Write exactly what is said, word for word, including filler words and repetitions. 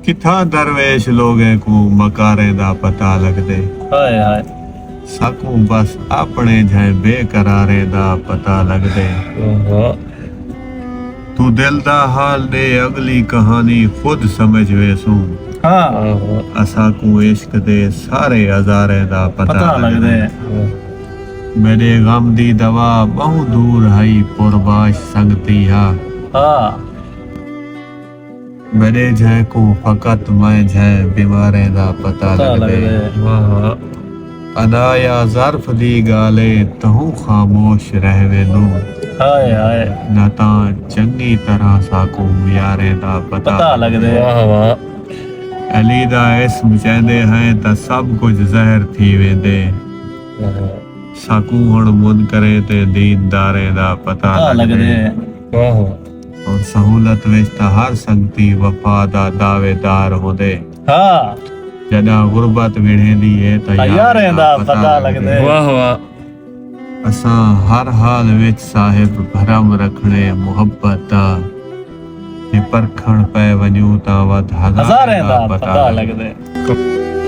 کتھاں درویش لوگیں کوں مکاریں دا پتہ لڳدے۔ ہائے ہائے۔ ساکوں بس اپݨے جھیں بے قراریں دا پتہ لڳدے۔ واہ واہ۔ توں دل دا حال ݙے، اڳلی کہانی خود سمجھ ویسوں۔ ہاں۔ اساکوں عشق دے سارے ازاریں دا پتہ پتہ لڳدے۔ لڳدے۔ میݙے غم دی دوا ٻہوں دور ہئی، پرباش سنگتی ہا۔ ہاں۔ میݙے جھیں کوں فقط میں جھیں بیماریں دا پتہ پتہ لڳدے۔ لڳدے۔ واہ واہ۔ ادا یا ظرف دی ڳالھ اے، تہوں خاموش رہ ویندوں۔ ہائے ہائے۔ نہ تاں چنڳی طرح ساکوں یاریں دا پتہ پتہ لڳدے۔ لڳدے۔ واہ واہ۔ علی دا اسم چیندے ہیں تاں سب کجھ زہر تھی ویندے۔ واہ واہ۔ ساکوں ہݨ منکریں تے دینداریں دا پتہ پتہ لڳدے۔ لڳدے۔ واہ واہ۔ اور سہولت وچ تاں ہر سنگتی وفا دا دعوے دار ہوندے۔ ہاں۔ جݙاں غربت وڑھیندی اے تاں تاں یاریں یاریں دا دا پتہ پتہ لڳدے۔ لڳدے۔ واہ واہ۔ اساں ہر حال وچ صاحب بھرم رکھݨے محبت دا، تے پرکھݨ پئے ونڄوں تاں ودھ ہزاریں ہزاریں دا دا پتہ پتہ لڳدے۔ لڳدے۔